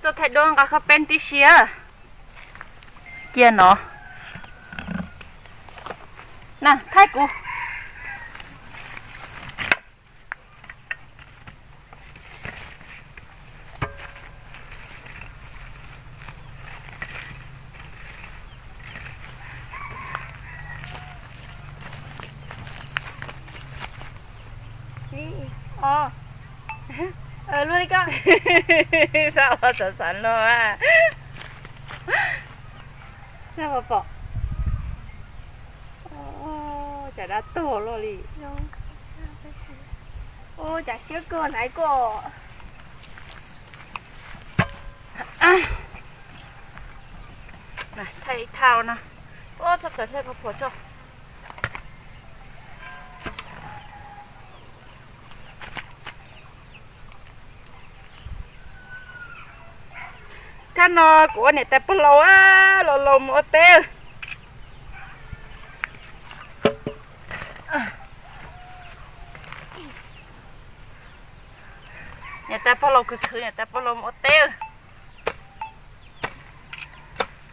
Tuaj thaij duab nqa khob peeb tib si. Cia no. Na, thaij kuv. Luaj li koj. Sab ua txav xav no. Pom, cas dab tuag luaj li. Ua cas siab kawg na koj. Thaij ib thaj no. Txhob txawm hle pov phuam tso. Thaj no kuv ua niam tais pog laus, laus laus mus ua teb. Niam tais pog laus khwv khwv, niam tais pog laus mus ua teb.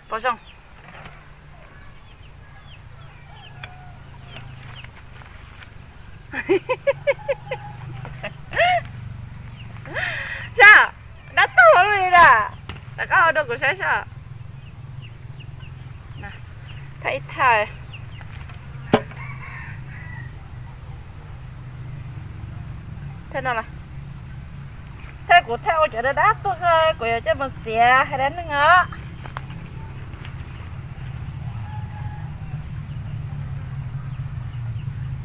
Pov zoo. Saib, dab tuag li na. Rov qab ua rau kuv saib saib. Thaij ib thaj. Thaij no, thaij kuv thaij ua cov dab dab tuag xwb, kuv yuav coj mus txiav hais dab neeg os.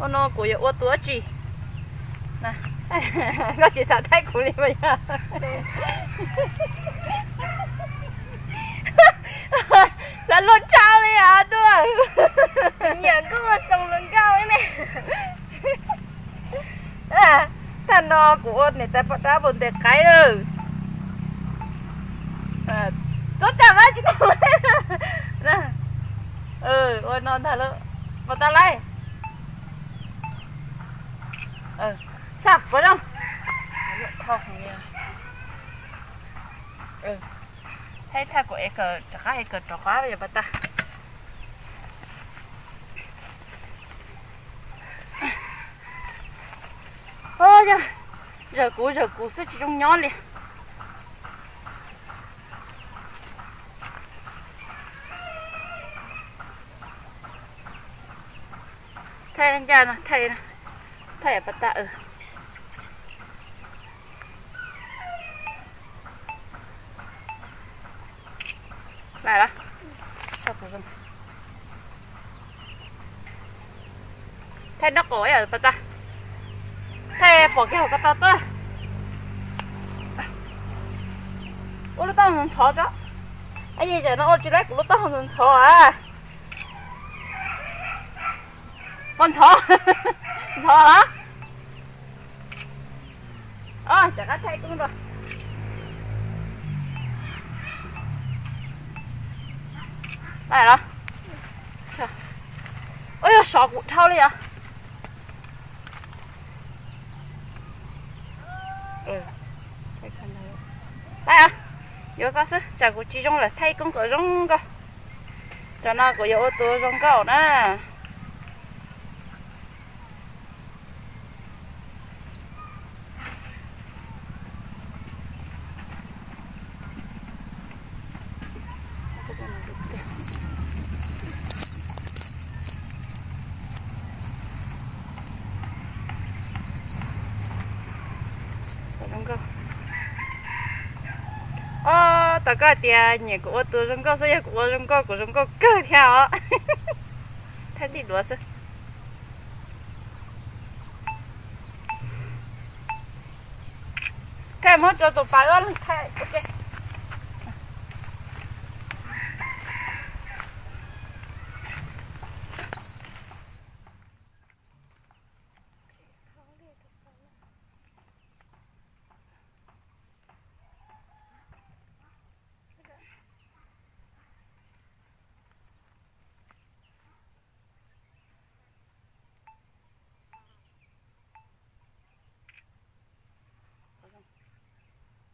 Ua no kuv yuav ua tus dab tsi? Koj tsis xav thaij kuv li mas yog. Xav luag tshaj li os tuaj. Nyiam koj ua xoo luag nkauj ne. Thaj no kuv ua niam tais poj dab npau ntes qaib lawm. Tub tas mas tsis tau. Ua no ntag lawm. Puas tau lawm? Thaij puas zoo? Thaij, thaij kuv es kawm rov qab, es kawm rov qab yog puas tau? Yog, zawm kuv zawm kuv xwb tsis zoo nyob li. Thaij ncaj no, thaij, thaij pas tas. Thaij nraub qaum pas tas. Thaij pom kiag hauv ko taw tuaj. Ua lub taub hau ntxhov tso. Ab, yim tam no ua tsis laib kuv lub taub hau ntxhov a. Pom ntxhov, ntxhov los? Rov qab thaij koob dua. Ua yog sov kuv dhau li os. Yuav koj xwb, tsam kuv tsis zoo lawm thaij koob kom zoo nkauj. Tsam no kuv yuav ua tus zoo nkauj na. Ob, tau koj hais tias nyiam kuv ua tus zoo nkauj xwb, yog kuv ua zoo nkauj kuv zoo nkauj kawg thiab os. Thaij txij duav xwb. Thaij muab rau tus pas ua leej thaij ua ke.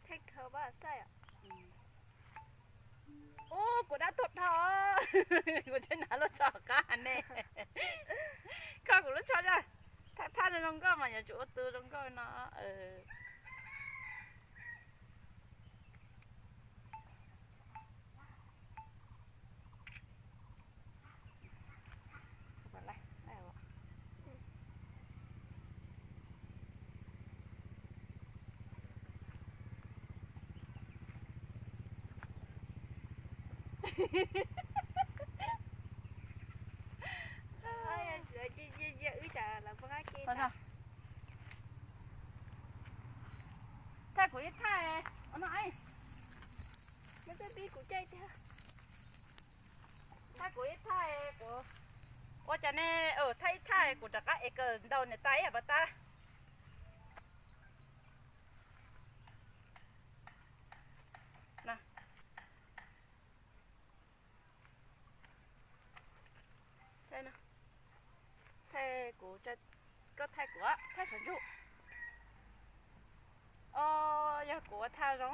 Thaij khawb pab xaij os. Ub, kuv dab tuag dhau, kuv tseem hnav lub tsho qab ne. Kho kuv lub tsho na. Thaij phaj zoo nkauj mas yuav tsum ua tus zoo nkauj no. Thaij kuv ib thaij no. Thaij kuv ib thaij kuv. Ua cas ne, thaij ib thaij kuv rov qab ev kawm ntaus niam tais ib yam pas tas. Thaij kuv, koj thaij kuv, thaij saum ntsug. Os, yog kuv ua thaij zoo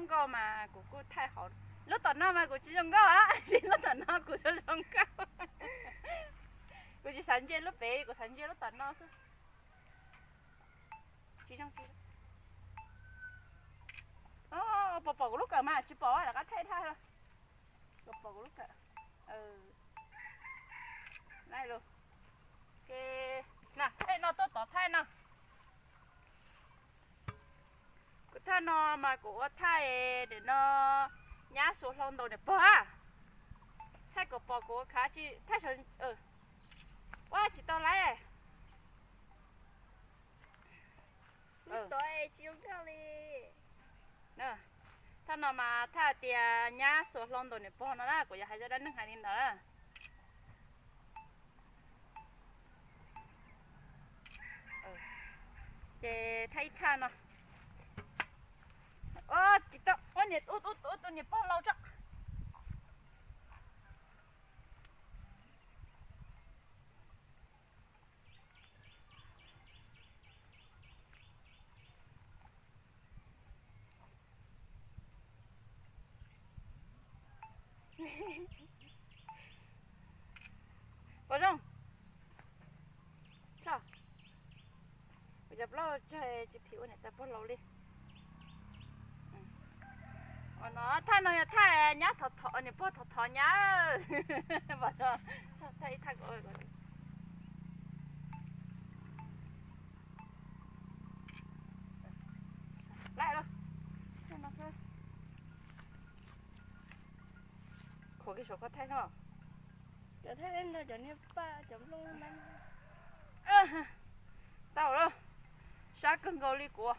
nkauj mas kuv kuj thaij hauv. Lub tom no mas kuv tsis zoo nkauj, tab sis lub tom no kuv zoo zoo nkauj. Kuv tsis xav ntsia lub pem, kuv xav ntsia lub tom no xwb. Tsis zoo, tsis zoo. Pom, pom kuv lub kawm mas tsis pom, rov qab thaij thaj. Pom kuv lub kawm. Thaij no tuaj tod thaij no. Kuv thaij no mas kuv ua thaij nim no nyab xuas hlau ntaus niam pog a. Thaij kom pom kuv khav tsis thaij. Ua tsis tau laiv. Thaij no mas thaij tias nyab xuas hlau ntaus niam pog no na, kuv yuav hais zaj dab neeg hais li ntawd na. Ces thaij ib thaj no. Tsis tau, ua tus niam pog laus tso. Pom zoo. Kuv cov plaub tseg tsis phim ua niam tais pog laus li. Ua no thaj no yog thaj nyab thov thov niam pog thov thov nyab. Thaij ib thaj. Laij los, khuam kiag saum koj thaij no. Cov thaij no cov niag paj cov nplooj. Tau lawm, sab kawg nkaus li kuv.